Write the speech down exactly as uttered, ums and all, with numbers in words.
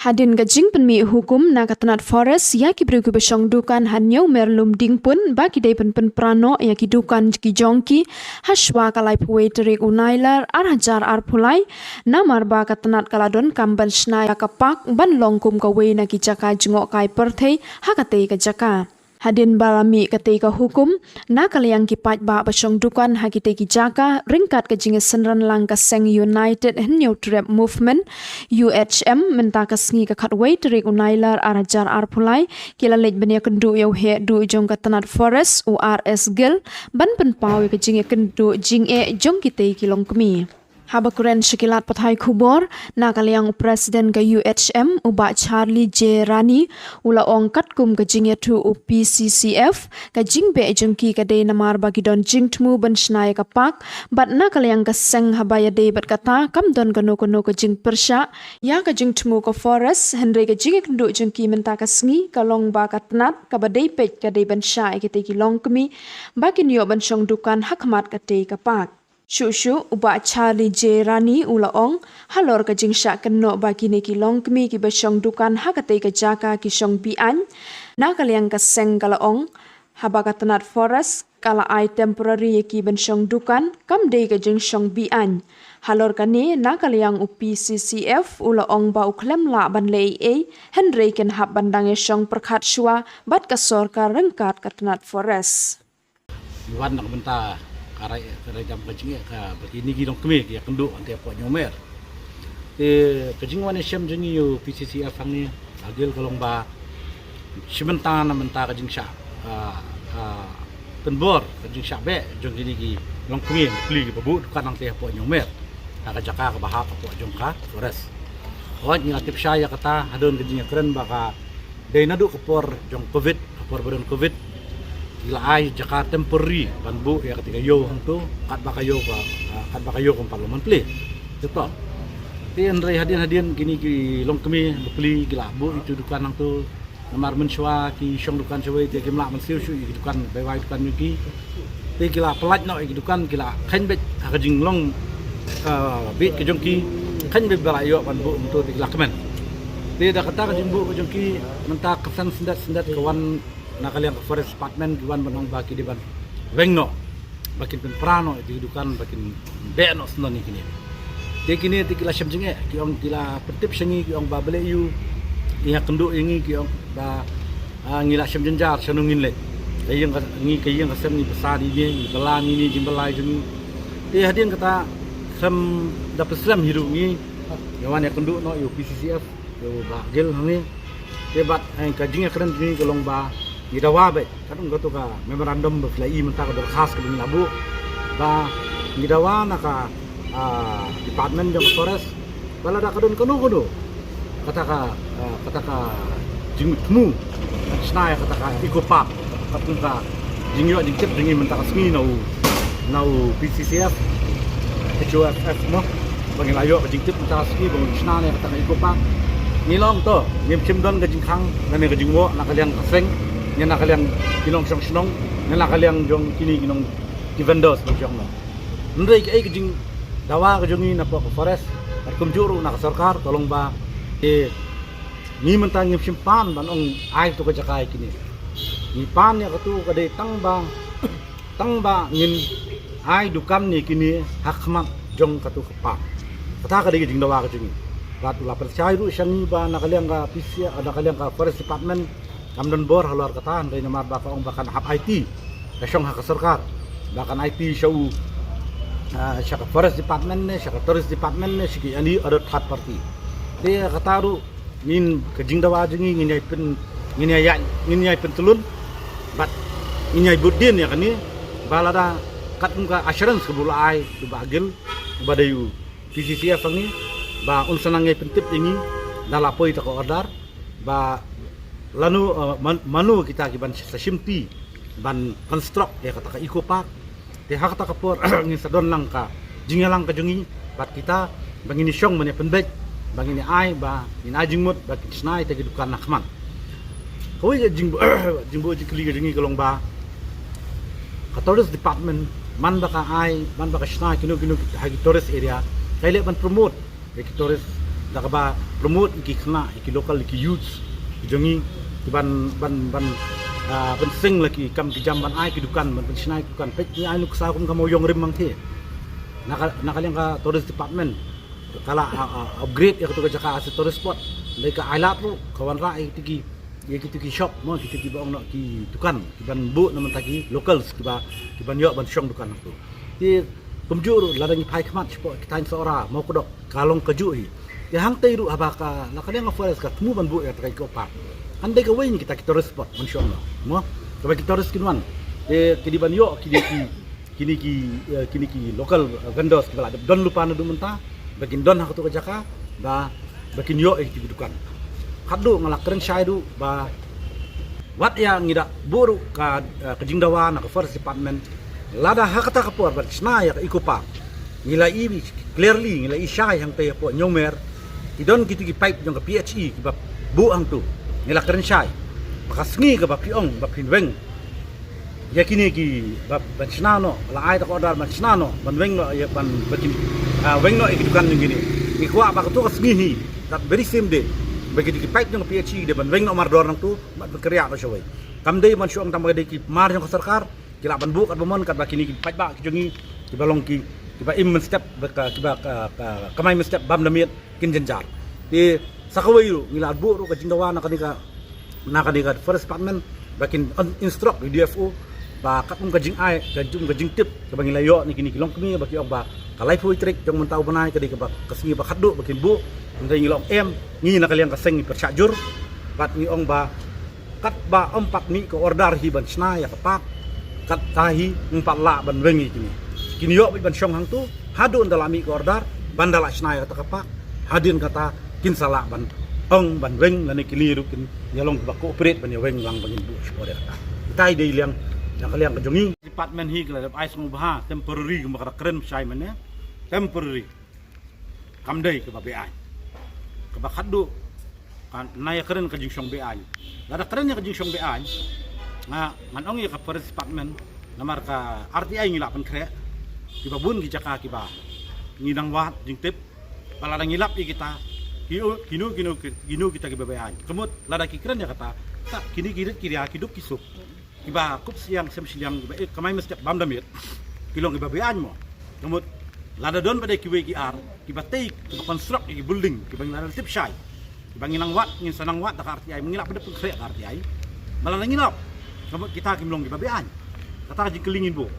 Hadien ka jingpynmih hukum na ka tnat Forest ïa ki briew kiba shong dukan ha Hynñiewmer Lumdingpun ba ki dei ban pynpra noh ïa ki dukan ki jong ki hashwa ka laiphew wei tarik u Nailar ar hajar arphew lai, namar ba ka tnat ka la donkam ban shna ïa ka park ban long kum kawei na ki jaka jngohkai pyrthei ha katei ka jaka. Hadien ba la mih katei ka hukum, na ka liang ki paidbah ba shong dukan ha kitei ki jaka ryngkat ka jingïasynran lang ka seng United Hynñiewtrep Movement, U H M, mynta ka sngi ka khatwei tarik u Nailar ar hajar arphew lai, ki la leit ban ïakynduh ïa u heh duh jong ka tnat Forest, u R S Gill, ban pynpaw ïa ka jingïakynduh jingeh jong kitei ki longkmie. Haba kren sha ki lad pathai khubor, na ka liang u President ka U H M, u Bah Charlie J Rani, u la ong katkum ka jingïathuh u P C C F, ka jingbeh jong ki ka dei namar ba ki don jingthmu ban shna ïa ka park, bad na ka liang ka seng haba ïadei bad kata, kam don kano kano ka jingpyrshah ïa ka jingthmu ka Forest, hynrei ka jingïakynduh jong ki mynta ka sngi ka long ba ka tnat kaba dei peit ka dei ban shah ïa kitei ki longkmie ba kin ïoh ban shong dukan ha khmat katei ka park. Shuh shuh, u Bah Charlie J Rani u la ong, halor ka jingshah kynnoh ba kine ki longkmie kiba shong dukan ha katei ka jaka ki shong be-aiñ, na ka liang ka seng ka la ong, haba ka tnat Forest ka la ai temporary ïa ki ban shong dukan, kam dei ka jingshong be-aiñ. Halor kane, na ka liang u P C C F u la ong ba u khlem lah ban leh ei ei, hynrei kin hap ban dang ïashong pyrkhat shuwa bad ka sorkar ryngkat ka tnat Forest. Wan na ka bynta ka rai, ka rai jam ka jingeh ka ba kine ki longkmie ki ïakynduh hangtei hapoh Hynñiewmer. Te ka jingwan ïashem jong ngi ïa u P C C F hangne, Bah Gill, ka long ba shi bynta na bynta ka jingshah, ah, ah, pynbor ka jingshah beh jong kine ki longkmie bapli kiba buh dukan hangtei hapoh Hynñiewmer, ha ka jaka kaba hap hapoh jong ka Forest. Hooid, ngi la tip shai ïa kata, hadien ka jingïakren ba ka dei naduh ka por jong Covid, ka por ba don Covid, ki la ai jaka temporary ban buh ïa katei ka ïew hangto, katba ka ïew ka, ah, katba ka ïew kam pat long ban plie. Te to. Te hynrei hadien hadien kine ki longkmie bapli ki la buh ïa itu dukan hangto, namar mynshuwa ki shong dukan shawei te kim lah ban siew shuh ïa ki dukan, bai wai dukan jong ki. Te ki la pyllait noh ïa ki dukan, ki la kheiñ beit ha ka jinglong, ah, beit ka jong ki, kheiñ beit ba la ïoh ban buh hangto te ki la kmen. Te da kata ka jingbuh ka jong ki, mynta ka san syndet syndet ka wan na ka liang ka Forest Department, ki wan ban ong ba ki dei ban weng noh, ba kin pynpra noh ïa ki dukan, ba kin beh noh shen ïa kine. Te kine te ki la shem jingeh, ki ong, ki la pyntip sha ngi, ki ong ba balei ïa u, ki ïakynduh ïa ngi, ki ong ba, ah, ngi la shem jynjar shano ngin leit. Ka ïing ka, ngi ka ïing ka sem ngi bsa ïa ine, ngi bylla ïa ine, jingbylla jong ngi. Te hadien kata, khlem da pynslem hi ruh ngi, ngi wan ïakynduh noh ïa u P C C F, ïa u Bah Gill hangne. Te bad, eh, ka jingïakren jong ngi ka long ba ngi dawa beit, katkum kato ka memorandum ba phi la i mynta, ka dorkhas kaba ngi la buh, ba ngi dawa na ka, ah, Department jong ka Forest ba lada ka don kano kano kata ka, ah, kata ka jingthmu shna ïa kata ka Eco Park, katkum ka jingïoh jingtip jong ngi mynta ka sngi na u, na u P C C F, H O F F mo, ba ngi la ïoh ka jingtip mynta ka sngi ba ngi shna ïa kata ka Eco Park. Ngi la ong to, ngim shym don ka jingkhang ne ka jingwoh na ka liang ka seng, ne na ka liang ki nongshong shnong, ne na ka liang jong kine ki nong, ki vendors ba shong noh. Hynrei kaei ka jingdawa ka jong ngi napoh ka Forest bad kumjuh ruh na ka sorkar ka long ba, eh, ngi mynta ngim shym pan ban ong ai to ka jaka ïa kine. Ngi pan ïa kato ka dei tang ba, tang ba ngin ai dukan ïa kine ha khmat jong kato ka park. Kata ka dei ka jingdawa ka jong ngi. Bad u la pynshai ruh sha ngi ba na ka liang ka P C, na ka liang ka Forest Department kam don bor halor kata, hynrei namar ba ka ong ba kan hap aiti, ka shong ha ka sorkar, ba kan aiti sha u, ah, sha ka Forest Department ne, sha ka Tourist Department ne, sha ki any other third party. Te kata ruh ngin, ka jingdawa jong ngi ngin ïai pyn, ngin ïai, ngin ïai pyntlun bad ngin ïai bud dien ïa kane, ba lada katkum ka assurance kaba u la ai u Bah Gill, ba dei u P C C F hangne, ba un sa nang ïai pyntip ïa ngi da la poi ta ka order, ba lano, eh, man-, mano kita ki ban sa shimti ban construct ïa kata ka Eco Park. Te ha kata ka por ngin sa don lang ka jingïalang ka jong ngi bad kita, ba ngin ïashong ban ïa pynbeit, ba ngin ïa ai, ba ngin ai jingmut ba kin shna ïa kita ki dukan na khmat. Kawei ka jing, jingbuh jingkylli ka jong ngi ka long ba ka Tourist Department, man ba ka ai, man ba ka shna kino kino ki, ha ki tourist area, ka ïaleh ban promote ïa ki tourist, Da kaba promote ïa ki khynnah, ïa ki local, ïa ki youth ki jong ngi, ki ban, ban, ban, ah, ban seng la ki kam ki jam, ban ai ki dukan, ban, ban shna ki dukan. Peit, ngi ai nuksa kum ka Mawïong Rim Mangthie. Na ka, na ka liang ka tourist department ka la, ah, ah, upgrade ïa katu ka jaka as a tourist spot. Dei ka Ailad ruh ka wanrah ïa kiti ki, ïa kiti ki shop mo, kiti ki ba ong noh ki dukan, ki ban buh na mynta ki locals ki ba, ki ban ïoh ban shong dukan hangtu. Te kumjuh ruh lada ngi phai khmat shapoh ki thaiñ Sohra, Mawkdok, ka long kajuh hi. Te hangtei ruh haba ka, la ka liang ka forest ka thmu ban buh ïa kata ka eco park, kan dei kawei na kita ki tourist spot ban shong noh mo, kaba ki tourist kin wan. Te ki dei ban ïoh kine ki, kine ki, eh, kine ki local, eh, vendors kiba la dep don lypa naduh mynta, ba kin don ha katu ka jaka, ba, ba kin ïoh ïa kiti ki dukan. Khatduh nga la kren shai duh ba wat ïa ngi da buh ruh ka, eh, ka jingdawa na ka forest department. Lada ha kata ka por ban shna ïa ka eco park, ngi la i clearly, ngi la i shai hangtei hapoh Ñiewmer, ki don kiti ki pipe jong ka P H E kiba buh hangtu. Ngi la kren shai ba ka sngi kaba phi ong ba phin weng ïa kine ki ba, ban shna noh, la ai ta ka order ban shna noh, ban weng noh ïa, ban, ba kin, ah, weng noh ïa ki dukan jong kine. Ngi kwah ba katu ka sngi hi, that very same day, ba kiti ki pipe jong ka P H E ki dei ban weng noh mardor nangtu, ban, ban kyrïah noh shawei. Kam dei ban shu ong tang ba ka dei ki mar jong ka sorkar, ki lah ban buh katba mon, katba kine ki paidbah ki jong ngi, kiba long ki, kiba im mynstep, ba ka, kiba ka, ka, kamai mynstep bam da miet, kin jynjar. Te sa kawei ruh ngi la buh ruh ka jingdawa na kane ka, na kane ka forest department, ba kin instruct ïa u D F O ba katkum ka jingai, katkum ka jingtip kaba ngi la ïoh na kine ki longkmie, ba ki ong ba ka laiphew tarik jong mynta u bnai ka dei kaba ka sngi ba khatduh ba kin buh. Hynrei ngi la ong em, ngi na ka liang ka seng ngi pyrshah jur, bad ngi ong ba katba ym pat mih ka order hi ban shna ïa ka park, kata hi ym pat lah ban weng ïa kine. Kin ïoh beit ban shong hangtu haduh ynda la mih ka order ban da la shna ïa kata ka park. Hadien kata kin sa lah ban ong ban weng, lane kine ruh kin ïa long kiba cooperate ban ïa weng lang ban ïa buh shipor ïa kata. Kita hi dei liang, na ka liang ka jong ngi. Department hi ka la dep ai sngewbha temporary, kumba ka da kren shai mynne, temporary. Kam dei kaba beaiñ. Kaba khatduh, kan nai ïa kren ka jingshong beaiñ. Lada kren ïa ka jingshong beaiñ, nga, ngan ong ïa ka forest department, namar ka R T I ngi lah pynkhreh, kiba bun ki jaka kiba ngi nang wad jingtip, ba lada ngi lap ïa kita, kino, kino, kino, kino kita kiba beaiñ. Ka mut lada ki kren ïa kata, ta kine ki rit ki ria, ki duk ki suk, kiba kup shiliang sem shiliang, kiba, eh, kamai mynstep bam da miet, ki long kiba beaiñ mo. Ka mut lada don pat de kiwei ki ar kiba tei, kiba construct ïa ki building kiba ngi la tip shai, kiba ngi nang wad, ngin sa nang wad da ka R T I, ngi lah pat de pynkhreh ka R T I. Ba lada ngi lap, ka mut kita kim long kiba beaiñ. Kata ka jingkylli ngin buh.